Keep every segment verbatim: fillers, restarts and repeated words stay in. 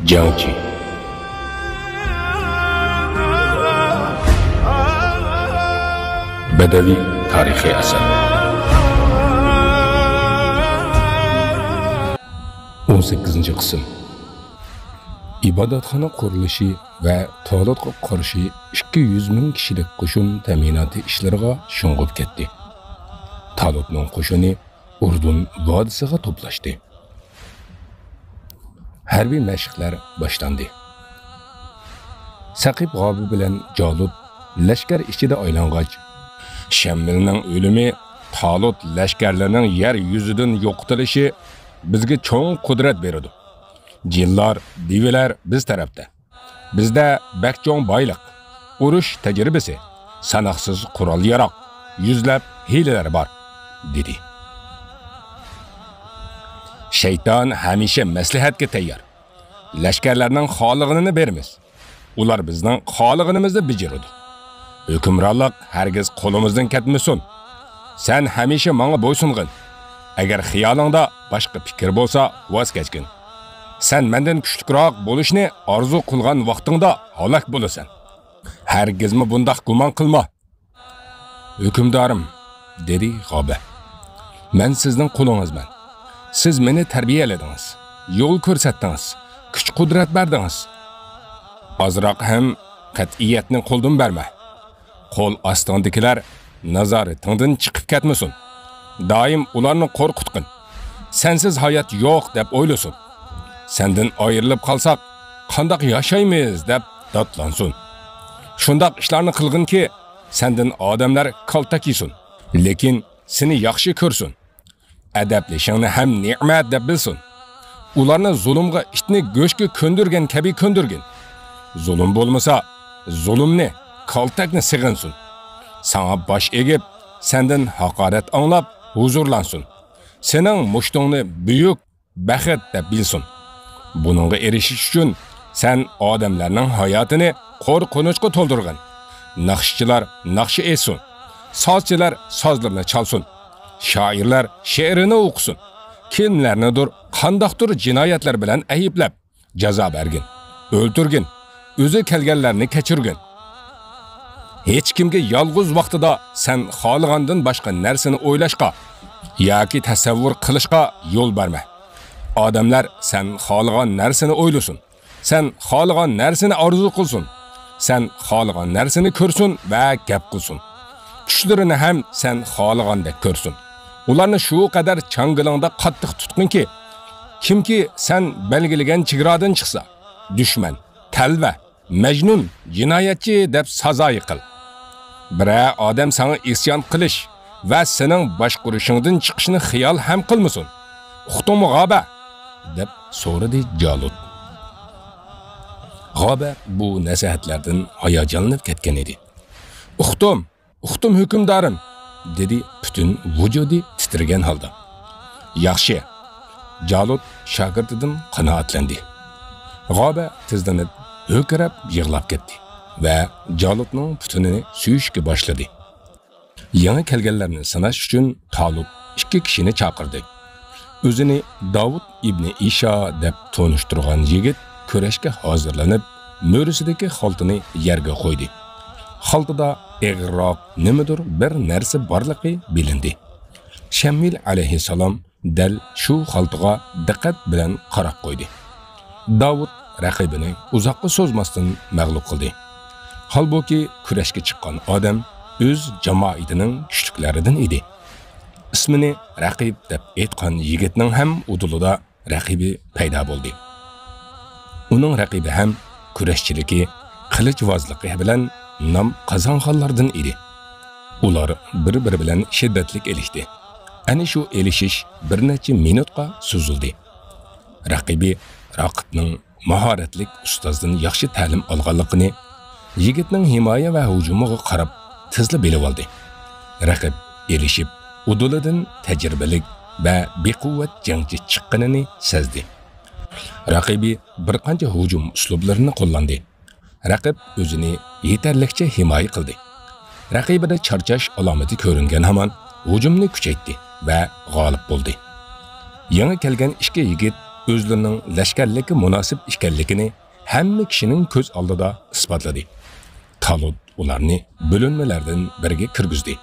جەڭچى. بەدەۋىي تارىخىي ئەسەر. ئون سەككىزىنچى قىسىم. ئىبادەتخانا قۇرۇلۇشى ۋە تالۇتقا قارشى ئىككى يۈز مىڭ كىشىلىك قوشۇن تەمىناتى ئىشلىرىغا شۇڭغۇپ كەتتى. تالۇتنىڭ قوشۇنى ئۇردۇن ۋادىسىغا توپلاشتى. ھەربىي مەشىقلەر باشلاندى. سەقىپ غابى بىلەن جالۇت لەشكەر ئىچىدە ئايلانغاچ، شەممىلنىڭ ئۆلۈمى تالۇت لەشكەرلىرىنىڭ يەر يۈزىدىن يوقىتىلىشى بىزگە چوڭ قۇدرەت بېرىدۇ. جىنلار، دېۋىلەر بىز تەرەپتە. بىزدە بەك چوڭ بايلىق، ئۇرۇش تەجرىبىسى، ساناقسىز قورال-ياراغ، يۈزلەپ ھىيلىلەر بار، دېدى. شەيتان ھەمىشە مەسلىھەتكە تەييار. لەشكەرلەرنىڭ خالىغىنىنى بېرىمىز. ئۇلار بىزنىڭ خالىغىنىمىزنى بېجىرىدۇ. ھۆكۈمرانلىق ھەرگىز قولىمىزدىن كەتمىسۇن. سەن ھەمىشە ماڭا بويسۇنغىن. ئەگەر خىيالىڭدا باشقا پىكىر بولسا، ۋاز كەچكىن. سەن مەندىن كۈچلۈكرەك بولۇشنى ئارزۇ قىلغان ۋاقتىڭدا ھالاك بولىسەن. ھەرگىزمۇ بۇنداق گۇمان قىلما. ھۆكۈمدارىم، دېدى غابە. مەن سىزنىڭ قۇلىڭىزمەن. سىز مېنى تەربىيەلىدىڭىز، يول كۆرسەتتىڭىز، كۈچ-قۇدرەت بەردىڭىز. ئازراق ھەم قەتئىيەتنى قولدىن بەرمە. قول ئاستىڭدىكىلەر نازارىتىڭدىن چىقىپ كەتمىسۇن. دائىم ئۇلارنى قورقۇتقىن. سەنسىز ھايات يوق دەپ ئويلىسۇن. سەندىن ئايرىلىپ قالساق، قانداق ياشايمىز دەپ داتلانسۇن. شۇنداق ئىشلارنى قىلغىنكى، سەندىن ئادەملەر كالتەك يېسۇن. لېكىن سېنى ياخشى كۆرسۇن. ئەدەپلىشىڭنى ھەم نېمەت دەپ بىلسۇن. ئۇلارنى زۇلۇمغا ئىتنى گۆشكە كۆندۈرگەن كەبى كۆندۈرگىن. زۇلۇم بولمىسا، زۇلۇمنى، كالتەكنى سېغىنسۇن. ساڭا باش ئېگىپ، سەندىن ھاقارەت ئاڭلاپ ھۇزۇرلانسۇن. سېنىڭ مۇشتۇڭنى بۈيۈك بەخت دەپ بىلسۇن. بۇنىڭغا ئېرىشىش ئۈچۈن سەن ئادەملەرنىڭ ھاياتىنى قورقۇنچقا تولدۇرغىن. ناخشىچىلار ناخشا ئېيتسۇن. سازچىلار سازلىرىنى چالسۇن. شائىرلار شېئىرىنى ئوقۇسۇن. كىملەرنىدۇر قانداقتۇر جىنايەتلەر بىلەن ئەيىبلەپ، جازا بەرگىن، ئۆلتۈرگىن، ئۆزى كەلگەنلەرنى كەچۈرگىن. ھېچكىمگە يالغۇز ۋاقتىدا سەن خالىغاندىن باشقا نەرسىنى ئويلاشقا ياكى تەسەۋۋۇر قىلىشقا يول بەرمە. ئادەملەر سەن خالىغان نەرسىنى ئويلىسۇن، سەن خالىغان نەرسىنى ئارزۇ قىلسۇن، سەن خالىغان نەرسىنى كۆرسۇن ۋە گەپ قىلسۇن. چۈشلىرىنى ھەم سەن خالىغاندەك كۆرسۇن. ئۇلارنى شۇ قەدەر چاڭگىلىڭدا قاتتىق تۇتقىنكى، كىمكى سەن بەلگىلىگەن چېگرادىن چىقسا، دۈشمەن، تەلۋە، مەجنۇن، جىنايەتچى دەپ سازايى قىل. بىرەر ئادەم ساڭا ئىسيان قىلىش ۋە سېنىڭ باشقۇرۇشۇڭدىن چىقىشنى خىيال ھەم قىلمىسۇن. ئۇقتۇڭمۇ، غابە؟ دەپ سورىدى جالۇت. غابە بۇ نەسىھەتلەردىن ھاياجانلىنىپ كەتكەن ئىدى. ئۇقتۇم، ئۇقتۇم ھۆكۈمدارىم، دېدى پۈتۈن ۋۇجۇدى تىترىگەن ھالدا. ياخشى. جالۇت شاگىرتىدىن قانائەتلەندى. غابە تېزلىنىپ ھۆركىرەپ يىغلاپ كەتتى ۋە جالۇتنىڭ پۇتىنى سۆيۈشكە باشلىدى. يېڭى كەلگەنلەرنى سىناش ئۈچۈن تالۇت ئىككى كىشىنى چاقىردى. ئۆزىنى داۋۇت ئىبنى ئىشا دەپ تونۇشتۇرغان يىگىت كۈرەشكە ھازىرلىنىپ، مۈرىسىدىكى خالتىنى يەرگە قويدى. خالتىدا ئېغىرراق نېمىدۇر بىر نەرسە بارلىقى بىلىندى. شەممىل ئەلەيھىسسالام دەل شۇ خالتىغا دىققەت بىلەن قاراپ قويدى. داۋۇت رەقىبىنى ئۇزاققا سوزماستىن مەغلۇپ قىلدى. ھالبۇكى، كۈرەشكە چىققان ئادەم ئۆز جامائىتىنىڭ كۈچلۈكلىرىدىن ئىدى. ئىسمىنى رەقىب دەپ ئېيتقان يىگىتنىڭ ھەم ئۇدۇلىدا رەقىبى پەيدا بولدى. ئۇنىڭ رەقىبى ھەم كۈرەشچىلىكى، قىلىچۋازلىقى بىلەن نام قازانغانلاردىن ئىدى. ئۇلار بىر-بىرى بىلەن شىددەتلىك ئېلىشتى. ئەنە شۇ ئېلىشىش بىر نەچچە مىنۇتقا سوزۇلدى. رەقىبى راقىبنىڭ ماھارەتلىك ئۇستازدىن ياخشى تەلىم ئالغانلىقىنى، يىگىتنىڭ ھىمايە ۋە ھۇجۇمىغا قاراپ تېزلا بىلىۋالدى. رەقىب ئېلىشىپ، ئۇدۇلىدىن تەجرىبىلىك ۋە بىقۇۋۋەت جەڭچى چىققىنىنى سەزدى. رەقىبى بىر قانچە ھۇجۇم ئۇسلۇبلىرىنى قوللاندى. رەقىب ئۆزىنى يېتەرلىكچە ھىمايە قىلدى. رەقىبىدە چارچاش ئالامىتى كۆرۈنگەن ھامان ھۇجۇمنى كۈچەيتتى ۋە غالىب بولدى. يېڭى كەلگەن ئىككى يىگىت ئۆزلىرىنىڭ لەشكەرلىككە مۇناسىپ ئىكەنلىكىنى ھەممە كىشىنىڭ كۆز ئالدىدا ئىسپاتلىدى. تالۇت ئۇلارنى بۆلۈنمىلەردىن بىرىگە كىرگۈزدى.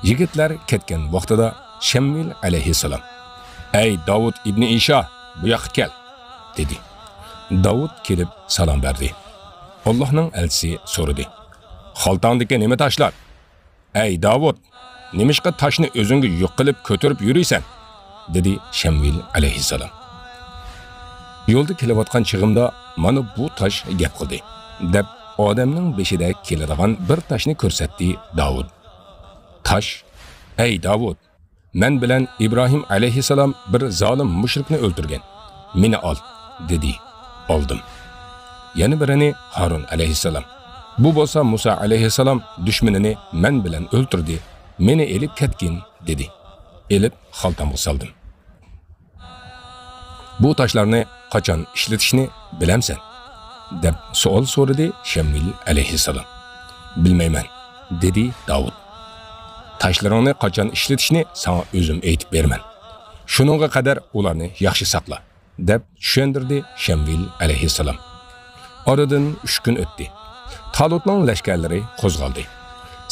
يىگىتلەر كەتكەن ۋاقتىدا شەمۇئېل ئەلەيھىسسالام، «ئەي داۋۇت ئىبنى ئىشا، بۇ ياققا كەل!» دېدى. داۋۇت كېلىپ سالام بەردى. ئاللاھنىڭ ئەلچىسى سورىدى، «خالتاڭدىكى نېمە تاشلار؟» «ئەي داۋۇت، نېمىشقا تاشنى ئۆزۈڭگە يۈك قىلىپ كۆتۈرۈپ يۈرىسەن؟» دېدى شەمۇئېل ئەلەيھىسسالام. «يولدا كېلىۋاتقان چېغىمدا مانا بۇ تاش گەپ قىلدى» دەپ، ئادەمنىڭ بېشىدە كېلىدىغان بىر تاشنى كۆرسەتتى داۋۇت. تاش، «ئەي داۋۇت، مەن بىلەن ئىبراھىم ئەلەيھىسسالام بىر زالىم مۇشرىكنى ئۆلتۈرگەن. مېنى ئال» دېدى. ئالدىم. يەنە بىرىنى ھارۇن ئەلەيھىسسالام. بۇ بولسا مۇسا ئەلەيھىسسالام دۈشمىنىنى مەن بىلەن ئۆلتۈردى. مېنى ئېلىپ كەتكىن دېدى. ئېلىپ خالتامغا سالدىم. «بۇ تاشلارنى قاچان ئىشلىتىشنى بىلەمسەن؟» دەپ سوئال سورىدى شەمۇئېل ئەلەيھىسسالام. «بىلمەيمەن» دېدى داۋۇت. «تاشلىرىڭنى قاچان ئىشلىتىشنى ساڭا ئۆزۈم ئېيتىپ بېرىمەن. شۇنىڭغا قەدەر ئۇلارنى ياخشى ساقلا» دەپ چۈشەندۈردى شەمۇئېل ئەلەيھىسسالام. ئارىدىن ئۈچ كۈن ئۆتتى. تالۇتنىڭ لەشكەرلىرى قوزغالدى.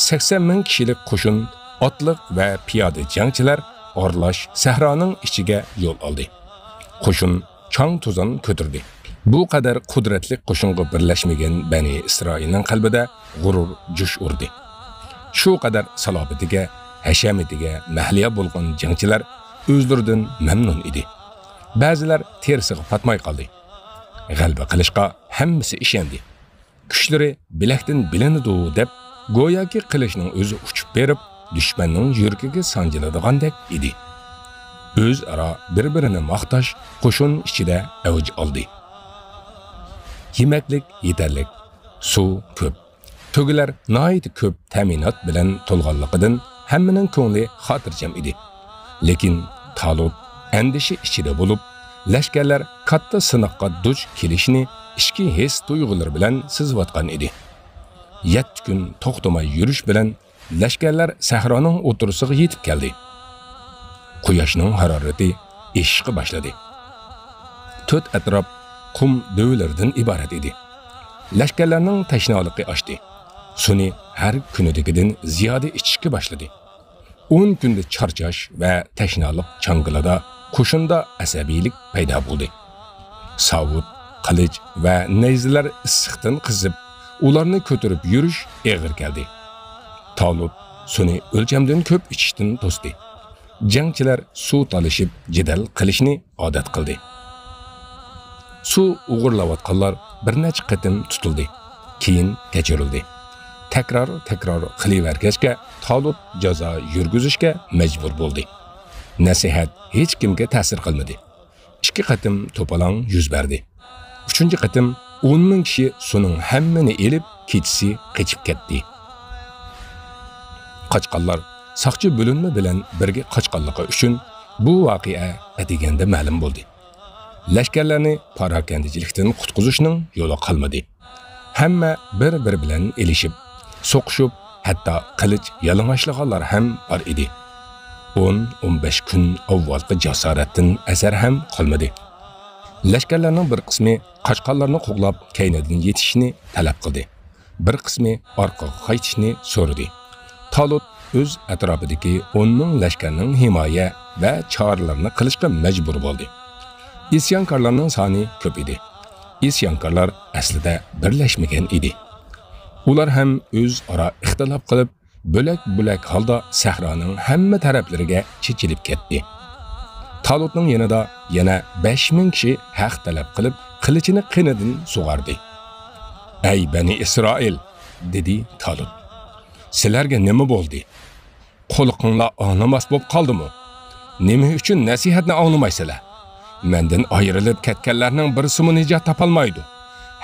سەكسەن مىڭ كىشىلىك قوشۇن، ئاتلىق ۋە پىيادە جەڭچىلەر ئارىلاش سەھرانىڭ ئىچىگە يول ئالدى. قوشۇن چاڭ-توزان كۆتۈردى. بۇ قەدەر قۇدرەتلىك قوشۇنغا بىرلەشمىگەن بەنى ئىسرائىلنىڭ قەلبىدە غۇرۇر جۇش ئۇردى. شۇ قەدەر سالاپىتىگە، ھەشەمىتىگە مەھلىيا بولغان جەڭچىلەر ئۆزلىرىدىن مەمنۇن ئىدى. بەزىلەر تېرىسىغا پاتماي قالدى. غەلىبە قىلىشقا ھەممىسى ئىشەندى. كۈچلىرى بىلەكتىن بىلىنىدۇ دەپ، گوياكى قىلىچنىڭ ئۆزى ئۇچۇپ بېرىپ، دۈشمەننىڭ يۈرىكىگە سانجىلىدىغاندەك ئىدى. ئۆزئارا بىر-بىرىنى ماختاش قوشۇن ئىچىدە ئەۋج ئالدى. يېمەكلىك يېتەرلىك، سۇ كۆپ. تۆگىلەر ناھايىتى كۆپ تەمىنات بىلەن تولغانلىقىدىن ھەممىنىڭ كۆڭلى خاتىرجەم ئىدى. لېكىن تالۇت ئەندىشە ئىچىدە بولۇپ، لەشكەرلەر كاتتا سىناققا دۇچ كېلىشىنى ئىچكى ھېس تۇيغۇلىرى بىلەن سېزىۋاتقان ئىدى. يەتتە كۈن توختىماي يۈرۈش بىلەن لەشكەرلەر سەھرانىڭ ئوتتۇرىسىغا يېتىپ كەلدى. قۇياشنىڭ ھارارىتى ئېشىشقا باشلىدى. تۆت ئەتراپ قۇم دۆۋىلىرىدىن ئىبارەت ئىدى. لەشكەرلەرنىڭ تەشنالىقى ئاشتى. سۇنى ھەر كۈنىدىكىدىن زىيادە ئىچىشكە باشلىدى. ئون كۈندە چارچاش ۋە تەشنالىق چاڭگىلىدا، قوشۇندا ئەسەبىيلىك پەيدا بولدى. ساۋۇت، قىلىچ ۋە نەيزىلەر ئىسسىقتىن قىزىپ، ئۇلارنى كۆتۈرۈپ يۈرۈش ئېغىر كەلدى. تالۇت سۇنى ئۆلچەمدىن كۆپ ئىچىشتىن توستى. جەڭچىلەر سۇ تالىشىپ جېدەل قىلىشنى ئادەت قىلدى. سۇ ئوغرىلاۋاتقانلار بىر نەچچە قېتىم تۇتۇلدى، كېيىن كەچۈرۈلدى. تەكرار-تەكرار قىلىۋەرگەچكە، تالۇت جازا يۈرگۈزۈشكە مەجبۇر بولدى. نەسىھەت ھېچكىمگە تەسىر قىلمىدى. ئىككى قېتىم توپىلاڭ يۈز بەردى. ئۈچىنچى قېتىم ئون مىڭ كىشى سۇنىڭ ھەممىنى ئېلىپ، كېچىسى قېچىپ كەتتى. قاچقانلار ساقچى بۆلۈنمە بىلەن بىرگە قاچقانلىقى ئۈچۈن بۇ ۋەقە ئەتىگەندە مەلۇم بولدى. لەشكەرلەرنى پاراكەندىچىلىكتىن قۇتقۇزۇشنىڭ يولى قالمىدى. ھەممە بىر-بىرى بىلەن ئېلىشىپ، سوقۇشۇپ، ھەتتا قىلىچ يالىڭاچلىغانلار ھەم بار ئىدى. ئون، ئون بەش كۈن ئاۋۋالقى جاسارەتتىن ئەسەر ھەم قالمىدى. لەشكەرلەرنىڭ بىر قىسمى قاچقانلارنى قوغلاپ، كەينىدىن يېتىشىشنى تەلەپ قىلدى. بىر قىسمى ئارقىغا قايتىشنى سورىدى. تالۇت ئۆز ئەتراپىدىكى ئون مىڭ لەشكەرنىڭ ھىمايە ۋە چارىلىرىنى قىلىشقا مەجبۇر بولدى. ئىسيانكارلارنىڭ سانى كۆپ ئىدى. ئىسيانكارلار ئەسلىدە بىرلەشمىگەن ئىدى. ئۇلار ھەم ئۆزئارا ئىختىلاپ قىلىپ، بۆلەك-بۆلەك ھالدا سەھرانىڭ ھەممە تەرەپلىرىگە چېچىلىپ كەتتى. تالۇتنىڭ يېنىدا يەنە بەش مىڭ كىشى ھەق تەلەپ قىلىپ، قىلىچىنى قېنىدىن سۇغاردى. «ئەي بەنى ئىسرائىل!» دېدى تالۇت. «سىلەرگە نېمە بولدى؟ قۇلىقىڭلار ئاڭلىماس بولۇپ قالدىمۇ؟ نېمە ئۈچۈن نەسىھەتنى ئاڭلىمايسىلەر؟ مەندىن ئايرىلىپ كەتكەنلەرنىڭ بىرسىمۇ نىجات تاپالمايدۇ.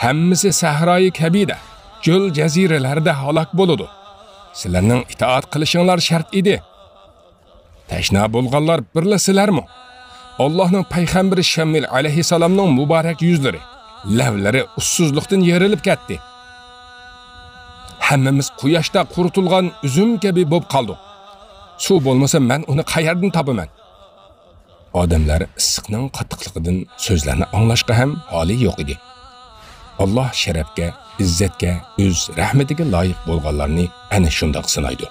ھەممىسى سەھرايى كەبىدە، چۆل جەزىرىلەردە ھالاك بولىدۇ. سىلەرنىڭ ئىتائەت قىلىشىڭلار شەرت ئىدى. تەشنا بولغانلار بىرلا سىلەرمۇ؟» ئاللاھنىڭ پەيغەمبىرى شەمۇئېل ئەلەيھىسسالامنىڭ مۇبارەك يۈزلىرى، لەۋلىرى ئۇسسۇزلۇقتىن يېرىلىپ كەتتى. «ھەممىمىز قۇياشتا قۇرۇتۇلغان ئۈزۈم كەبى بولۇپ قالدۇق. سۇ بولمىسا، مەن ئۇنى قەيەردىن تاپىمەن؟» ئادەملەر ئىسسىقنىڭ قاتتىقلىقىدىن سۆزلەرنى ئاڭلاشقا ھەم ھالى يوق ئىدى. ئاللاھ شەرەپكە، ئىززەتكە، ئۆز رەھمىتىگە لايىق بولغانلارنى ئەنە شۇنداق سىنايدۇ.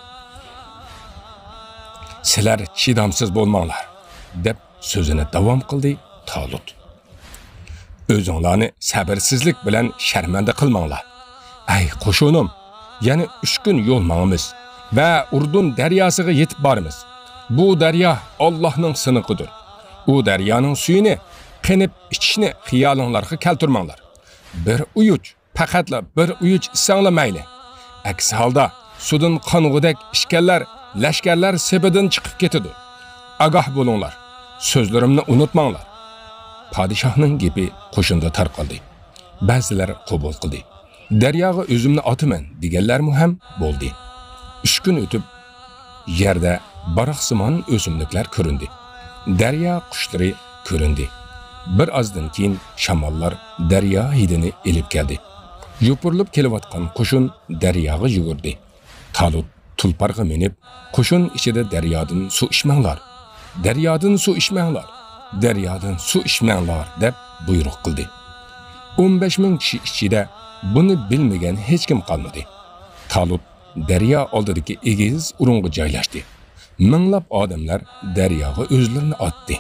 «سىلەر چىدامسىز بولماڭلار» دەپ سۆزىنى داۋام قىلدى تالۇت. «ئۆزۈڭلارنى سەبىرسىزلىك بىلەن شەرمەندە قىلماڭلار. ئەي قوشۇنۇم، يەنە ئۈچ كۈن يول ماڭىمىز ۋە ئۇردۇن دەرياسىغا يېتىپ بارىمىز. بۇ دەريا ئاللاھنىڭ سىنىقىدۇر. ئۇ دەريانىڭ سۈيىنى قېنىپ ئىچىشنى خىيالىڭلارغا كەلتۈرمەڭلار. بىر ئۇيۇچ، پەقەتلا بىر ئۇيۇچ ئىچسەڭلار مەيلى. ئەكسى ھالدا سۇدىن قانغۇدەك ئىچكەنلەر لەشكەرلەر سېپىدىن چىقىپ كېتىدۇ. ئاگاھ بولۇڭلار، سۆزلىرىمنى ئۇنتۇماڭلار.» پادىشاھنىڭ گېپى قوشۇندا تارقالدى. بەزىلەر قوبۇل قىلدى. «دەرياغا ئۆزۈمنى ئاتىمەن» دېگەنلەرمۇ ھەم بولدى. ئۈچ كۈن ئۆتۈپ، يەردە باراقسىمان ئۆسۈملۈكلەر كۆرۈندى. دەريا قۇشلىرى كۆرۈندى. بىر ئازدىن كېيىن شاماللار دەريا ھىدىنى ئېلىپ كەلدى. يوپۇرۇلۇپ كېلىۋاتقان قوشۇن دەرياغا يۈگۈردى. تالۇت تۇلپارغا مىنىپ، قوشۇن ئىچىدە «دەريادىن سۇ ئىچمەڭلار، دەريادىن سۇ ئىچمەڭلار، دەريادىن سۇ ئىچمەڭلار» دەپ بۇيرۇق قىلدى. ئون بەش مىڭ كىشى ئىچىدە بۇنى بىلمىگەن ھېچكىم قالمىدى. تالۇت دەريا ئالدىدىكى ئېگىز ئورۇنغا جايلاشتى. مىڭلاپ ئادەملەر دەرياغا ئۆزلىرىنى ئاتتى.